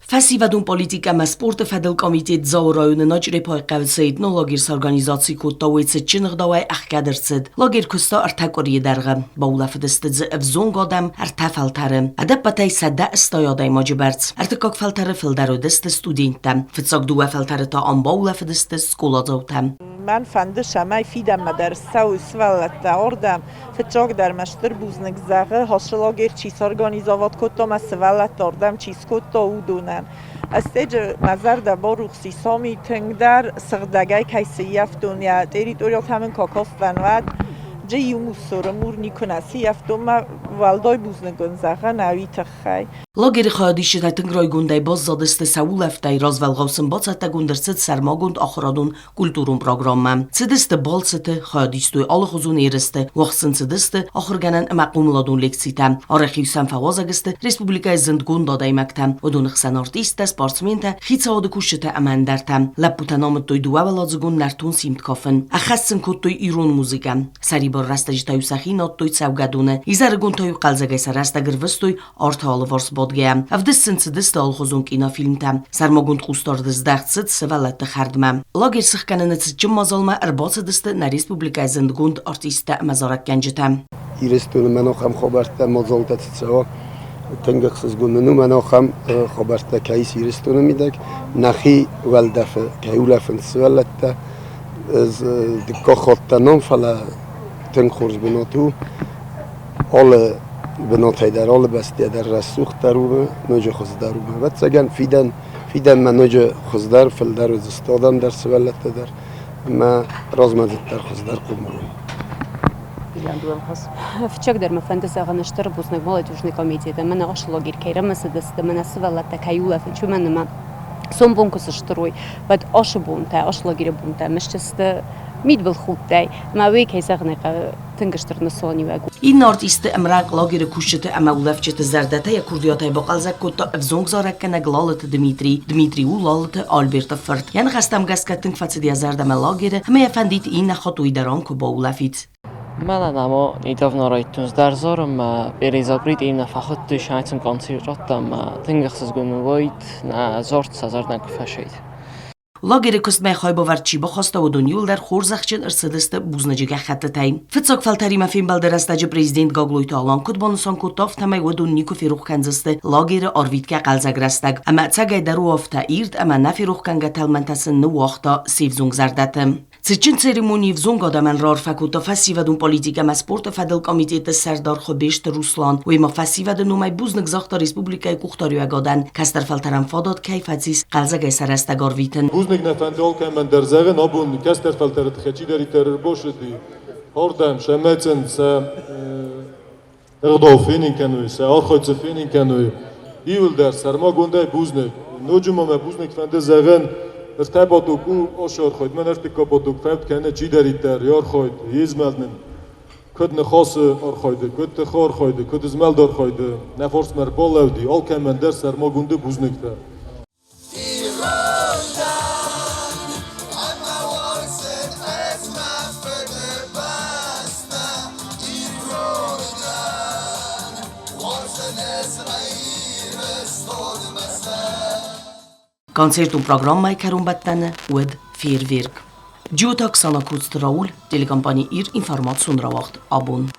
Фӕсивӕдон политикӕ ӕмӕ спорты фӕдыл комитет Дзауы районы Начърепайы хъӕуы цы этнолагерь сорганизаци кодта, уый цытджын ӕгъдауӕй ӕхгӕд ӕрцыд. Лагерь куыста ӕртӕ къуырийы дӕргъы. Баулӕфыдысты дзы ӕвзонг адӕм ӕртӕ фӕлтӕры. Ӕдӕппӕтӕй 180 адӕймаджы бӕрц. Ӕртыккаг фӕлтӕры фылдӕр уыдысты студенттӕ. Фыццаг дыууӕ фӕлтӕры та ам баулӕфыдысты скъоладзаутӕ. Мӕн фӕнды, цӕмӕй фидӕнмӕ дӕр ссӕуой сывӕллӕттӕ ардӕм. Фыццагдӕр мӕ стыр бузныг зӕгъы, ацы лагерь чи сорганизовать кодта мӕ сывӕллӕтты ардӕм чи скодта, уыдонӕн. Ӕстеджы мӕ зӕрдӕ барухс и сами тынгдӕр сыгъдӕгӕй кӕй сыййӕфтон, йӕ территорийыл та мын кокофтӕн уӕд джы иу мусоры мур никуы нӕ сыййӕфтон мӕ уӕлдай бузныг ын зӕгъын ӕви тыххӕй. Лагеры хайадисджытӕ тынг райгондӕй баззадысты сӕ улӕфтӕй, развӕлгъау сын бацӕттӕгонд ӕрцыд сӕрмагонд ахуырадон культурон программӕ. Цыдысты балцыты, хайад истой алыхуызон ерысты, уагъд сын цыдысты ахуыргӕнӕн ӕмӕ хъомыладон лекцитӕ. Арӕх-иу сӕм фӕуазӕг сты республикӕйы зындгонд адӕймӕгтӕ, уыдоны хсӕн артисттӕ, спортсментӕ, хицауады кусджытӕ ӕмӕ ӕндӕртӕ. Лӕппутӕн амыдтой дыууӕуӕладзыгон нӕртон симд кафын. Ӕххӕст сын кодтой ирон музыкӕ. Сӕрибар рӕстӕджы та-иу сӕхи надтой цӕугӕдоны, изӕрыгон та-иу хъӕлдзӕгӕй сӕ рӕстӕг ӕрвыстой арты алыварс бадгӕйӕ. Ӕвдыст сын цыдысты алыхуызон кинофильмтӕ. Сӕрмагонд хъусдард здӕхт цыд сывӕллӕтты хӕрдмӕ. Лагерь сыхгӕныны цытджын мадзалмӕ ӕрбацыдысты нӕ республикӕйы зындгонд артисттӕ ӕмӕ зарӕггӕнджытӕ. Ирыстоны мӕн ахӕм хабӕрттӕ, мадзалтӕ цы цӕуа, тынг ӕхсызгон нын у, мӕн ахӕм хабӕрттӕ кӕй ис Ирыстоны мидӕг, нӕхи уӕлдӕфы кӕй улӕфынц сывӕллӕттӕ. Ӕз дыккаг хатт дӕр нӕм, фӕлӕ тынг хорз бынат у. Алы бынатӕй дӕр, алы бӕстӕйӕ дӕр рӕсугъддӕр у, ноджы хуыздӕр у. Ӕвӕццӕгӕн, фидӕн, фидӕнмӕ ноджы хуыздӕр, фылдӕр уыдзысты адӕм дӕр, сывӕллӕттӕ дӕр ӕмӕ размӕдзыддӕр хуыздӕр хъомыл уой. Фыццагдӕр мӕ фӕнды зӕгъын стыр бузныг молодежный комитетӕн, мӕнӕ ацы лагерь кӕй рӕмысыдысты, мӕнӕ сывӕллӕттӕ кӕй улӕфынц, уымӕн ӕмӕ сомбон куы сыстыр уой, уӕд ацы бонтӕ, ацы лагеры бонтӕ мысдзысты мидбылхудтӕй ӕмӕ уый, кӕй зӕгъын ӕй хъӕуы, тынг стыр нысаниуӕг у. Иннӕ артистты ӕмрӕнхъ лагеры кусджыты ӕмӕ улӕфджыты зӕрдӕтӕ йӕ курдиатӕй бахъӕлдзӕг кодта ӕвзонг зарӕггӕнӕг Лалыты Дмитрий. Дмитрий у Лалыты Альберты фырт. Йӕ ныхӕстӕм гӕсгӕ тынг фӕцыд йӕ зӕрдӕмӕ лагеры ӕмӕ йӕ фӕндид иннӕ хатт уый дӕр ам куы баулӕфид. Мӕнӕн ӕма недавно райдтон здӕрзарын мӕ перезагрид иннӕ фӕхуыдтой сӕнцын концерт радтам мӕ тынг ӕхсызгон уайд нӕ зард сӕ зӕрдӕ куы фӕсайд. Лагеры куыстмӕ хайбавӕрд чи бахаста, уыдон иуылдӕр хорзӕхджын ӕрцыдысты бузныджы гӕххӕттытӕй. Фыццаг фӕлтӕримӕ фембӕлды рӕстӕджы президент Гаглойты Алан куыд банысан кодта, афтӕмӕй уыдон никуы ферох кӕндзысты лагеры арвитгӕ хъӕлдзӕг рӕстӕг. Ӕмӕ ӕцӕгӕйдӕр у афтӕ ирд ӕмӕ нӕ ферохгӕнгӕ тӕлмӕнтӕ сын ныууагъта се взонг зӕрдӕты. Цытджын церемонийы взонг адӕмӕн раарфӕ кодта фӕсивӕдон политикӕ ӕмӕ спорты фӕдыл комитеты сӕрдар Хуыбежты Руслан. Уый ма фӕсивӕды номӕй бузныг загъта республикӕйы къухдариуӕгадӕн, кӕстӕр фӕлтӕрӕн фадат кӕй фӕцис хъӕлдзӕгӕй сӕ рӕстӕг арвитын. Бузныг нӕ фӕнды алкӕмӕн дӕр зӕгъын, абон кӕстӕр фӕлтӕры тыххӕй чидӕриддӕр ӕрбацыди, ардӕм сӕ мӕцын, сӕ ӕгъдау фенын кӕной, сӕ архайд цы фенын кӕной, иуылдӕр сӕрмагондӕй бузныг. Ноджы ма мӕ бузныг фӕнды зӕгъын, ӕртӕ поток у ацы архайд, мӕн ӕртыккаг поток фӕуд кӕны чидӕриддӕр йӕ архайд, йе змӕлд нын куыд ныхасы архайды, куыд тыхы архайды, куыд змӕлд архайды нӕ фарсмӕ ӕрбалӕуди, алкӕмӕн дӕр сӕрмагонды бузныгтӕ. Концертон программӕйы кӕронбӕттӕны уыд фейерверк. Джиоты Оксана Коцты Рауль, телекомпани Ир информацион рауагъд абон.